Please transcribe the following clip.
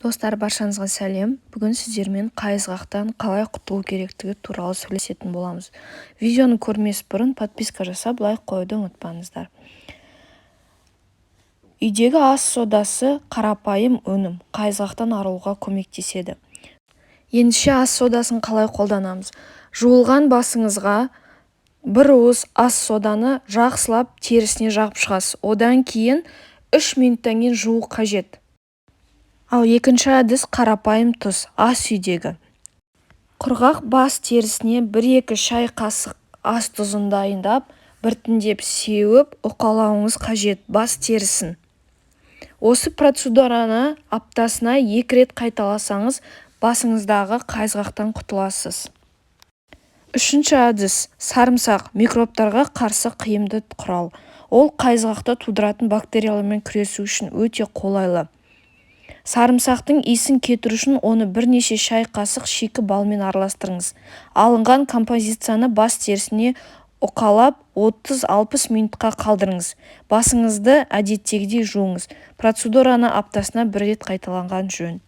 Достар, баршаңызға сәлем! Бүгін сіздермен қайызғақтан қалай құтылу керектігі туралы сөйлесетін боламыз. Видеоны көрмес бұрын подписка жасап, лайк қоюды ұмытпаңыздар. Үйдегі ас содасы – қарапайым өнім, қайызғақтан арылуға көмектеседі. Ендеше, ас содасын қалай қолданамыз? Жуылған басыңызға бір уыс ас соданы жақсылап терісіне жағып шығасыз. Одан кейін 3 минуттан кейін жуу қажет. Ал екінші әдіс – қарапайым тұз. Ас үйдегі құрғақ бас терісіне 1-2 шай қасық ас тұзын дайындап, біртіндеп сеуіп, уқалауыңыз қажет бас терісін. Осы процедураны аптасына екі рет қайталасаңыз, басыңыздағы қайызғақтан құтыласыз. Үшінші әдіс – сарымсақ. Микробтарға қарсы тиімді құрал. Ол қайызғақты тудыратын бактериялармен күресу үшін өте қолайлы. Сарымсақтың иісін кетіру үшін оны бірнеше шай қасық шикі балмен араластырыңыз. Алынған композицияны бас терісіне уқалап, 30-60 минутқа қалдырыңыз. Басыңызды әдеттегідей жуыңыз. Процедураны аптасына бір рет қайталаған жөн.